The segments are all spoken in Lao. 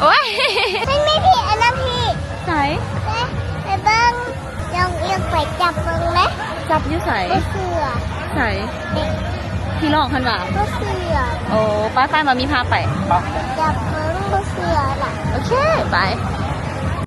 ໂອ້ຍ ມັນມີຜີອັນນັ້ນພີ້ ໃສ? ໄປ ໄປເບິ່ງ ລອງອຽງໄປຈັບເບິ່ງແມະ. ຈັບຢູ່ໃສ? ບໍ່ເຊື່ອ. ໃສ? ນີ້ ຜີຫຼອກຫັ້ນຫວາ? ບໍ່ເຊື່ອ. ໂອ້ ໄປໆ ມາມີພາໄປ ຈັບເບິ່ງ ບໍ່ເຊື່ອລະ. ໂອເຄ ໄປ.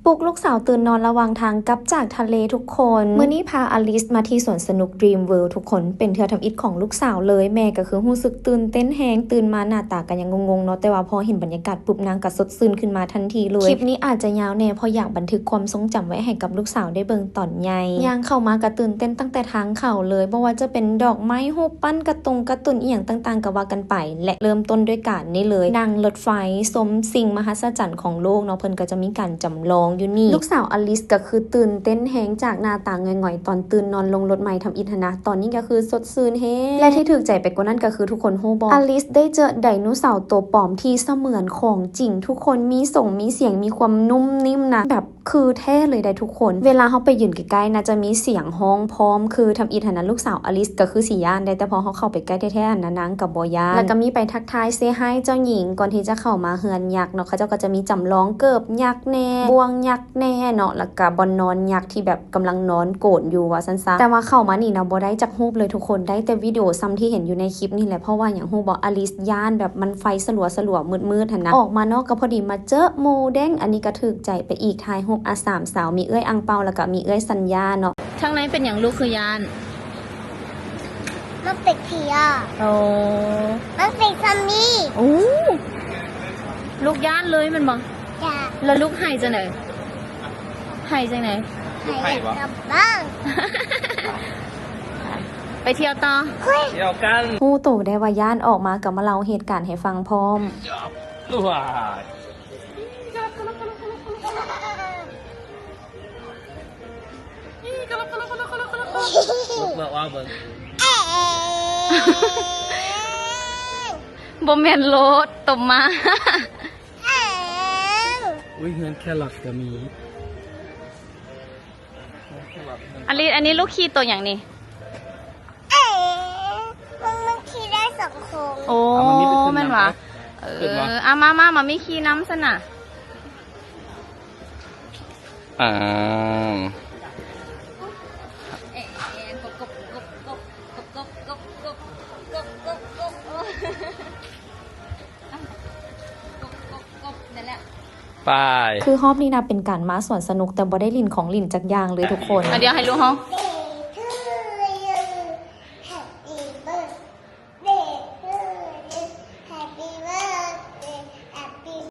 ປຸກລູກສາວຕື່ນນອນລະຫວ່າງທາງກັບຈາກທະເລທຸກຄົນ. ມື້ນີ້ພາອາລິສມາທີ່ສວນສະໜຸກ Dream World ທຸກຄົນ. ເປັນເທື່ອທຳອິດຂອງລູກສາວເລີຍ. ແມ່ກໍຄືຮູ້ສຶກຕື່ນເຕັ້ນແຮງ, ຕື່ນມາໜ້າຕາກໍຍັງງົງໆເນາະ, ແຕ່ວ່າພໍເຫັນບັນຍາກາດປຸບ ນາງກໍສົດຊື່ນຂຶ້ນມາທັນທີເລີຍ. ຄລິບນີ້ອາດຈະຍາວແດ່ ເພາະຢາກບັນທຶກຄວາມຊົງຈຳໄວ້ໃຫ້ກັບລູກສາວໄດ້ເບິ່ງຕອນໃຫຍ່. ຍ່າງເຂົ້າມາກໍຕື່ນເຕັ້ນຕັ້ງແຕ່ທາງເຂົ້າເລີຍ, ບໍ່ວ່າຈະເປັນດອກໄມ້, ຮູບປັ້ນ, ກາຕົງກາຕຸນ ອີ່ຫຍັງຕ່າງໆ ກໍວ່າກັນໄປ ແລະ ເລີ່ມຕົ້ນດ້ວຍການນີ້ເລີຍ ນັ່ງລົດໄຟ ຊົມສິ່ງມະຫັດສະຈັນຂອງໂລກເນາະ, ເພິ່ນກໍຈະມີການຈຳລອງຢູ່ນີ້. ລູກສາວອາລິສກໍຄືຕື່ນເຕັ້ນແຮງຈາກໜ້າຕາຫງອຍໆ ຕອນຕື່ນນອນລົງລົດໃໝ່ທຳອິດຫັ້ນນະ, ຕອນນີ້ກໍຄືສົດຊື່ນແຮງ. ແລະ ທີ່ຖືກໃຈໄປກວ່ານັ້ນກໍຄື ທຸກຄົນຮູ້ບໍ່? ອາລິສໄດ້ເຈີໄດໂນເສົາຕົວປອມທີ່ສະເໝືອນຂອງຈິງ, ທຸກຄົນ ມີສົງມີສຽງ, ມີຄວາມນຸ້ມນິ້ມນະ, ແບບ ຄືແທ້ເລີຍໄດ໋ທຸກຄົນ. ເວລາເຮົາໄປຢືນໃກ້ໆ ນະ ຈະມີສຽງຮ້ອງພ້ອມ ຄືທຳອິດຫັ້ນນະ ລູກສາວອາລິສກໍຄືຊິຢ້ານໄດ໋, ແຕ່ພໍເຮົາເຂົ້າໄປໃກ້ແທ້ໆຫັ້ນນະ ນາງກໍບໍ່ຢ້ານ. ແລ້ວກໍມີໄປທັກທາຍເຊຮາຍເຈົ້າຍິງ ກ່ອນທີ່ຈະເຂົ້າມາເຮືອນຍັກເນາະ, ເຂົາເຈົ້າກໍຈະມີຈຳລອງເກີບຍັກແດ່ ບ່ວງຍັກແດ່ເນາະ, ແລ້ວກໍບ່ອນນອນຍັກທີ່ແບບກຳລັງນອນໂກນຢູ່ວ່າຊັ້ນຊະ. ແຕ່ວ່າເຂົ້າມານີ້ນະ ບໍ່ໄດ້ຈັກຮູບເລີຍທຸກຄົນ, ໄດ້ແຕ່ວິດີໂອສ່ຳທີ່ເຫັນຢູ່ໃນຄລິບນີ້ແຫຼະ. ເພາະວ່າຫຍັງຮູ້ບໍ່? ອາລິສຢ້ານແບບມັນໄຟສະຫຼົວໆມືດໆຫັ້ນນະ. ອອກມານອກກໍພໍດີມາເຈີໂມແດງ, ອັນນີ້ກໍຖືກໃຈ ໄປອີກ ຖ່າຍຮູບ ອາ ສາມສາວ ມີເອື້ອຍອັງເປົາ ແລ້ວກໍມີເອື້ອຍສັນຍາເນາະ. ທາງໃນເປັນຫຍັງລູກຄືຢ້ານ? ມັນເປັນຜີອະ. ໂອ້ ມັນເປັນຊອມບີ. ໂອ້ ລູກຢ້ານເລີຍແມ່ນບໍ່? ຈ້າ. ແລ້ວລູກໄຫ້ຈັ່ງໃດ? ໄຫ້ຈັ່ງໃດ? ໄຫ້ກັບບ້ານ. ໄປທ່ຽວຕໍ່. ທ່ຽວກັນ. ຮູ້ໂຕໄດ້ວ່າຢ້ານ, ອອກມາກໍມາເລົ່າເຫດການໃຫ້ຟັງພ້ອມ. ວ້າຍ. ເບິ່ງ ເບິ່ງ ເບິ່ງ ເບິ່ງ ບໍ່ແມ່ນໂລດ ຕົມມາ. ອຸ້ຍ ເຮືອນແຄຣອດກໍມີ. ອັນນີ້ ອັນນີ້ລູກຂີ່ໂຕຫຍັງນີ້? ເອີ ມັນ ມັນຂີ່ໄດ້ສອງຄົນ. ໂອ້ ເອົາມາມີໄປຂຶ້ນນຳ ແມ່ນຫວາ? ໄປ ເອີ ຂຶ້ນຫວາ? ເອົາມາ ມາ ມາມີຂີ່ນຳຊັ້ນນະ. ອ່າ ໄປ. ຄືຮອບນີ້ນະ ເປັນການມາສວນສະໜຸກ ແຕ່ບໍ່ໄດ້ຫຼິ້ນຂອງຫຼິ້ນຈັກຢ່າງເລີຍທຸກຄົນ. ດຽວໃຫ້ລູກເຮົາ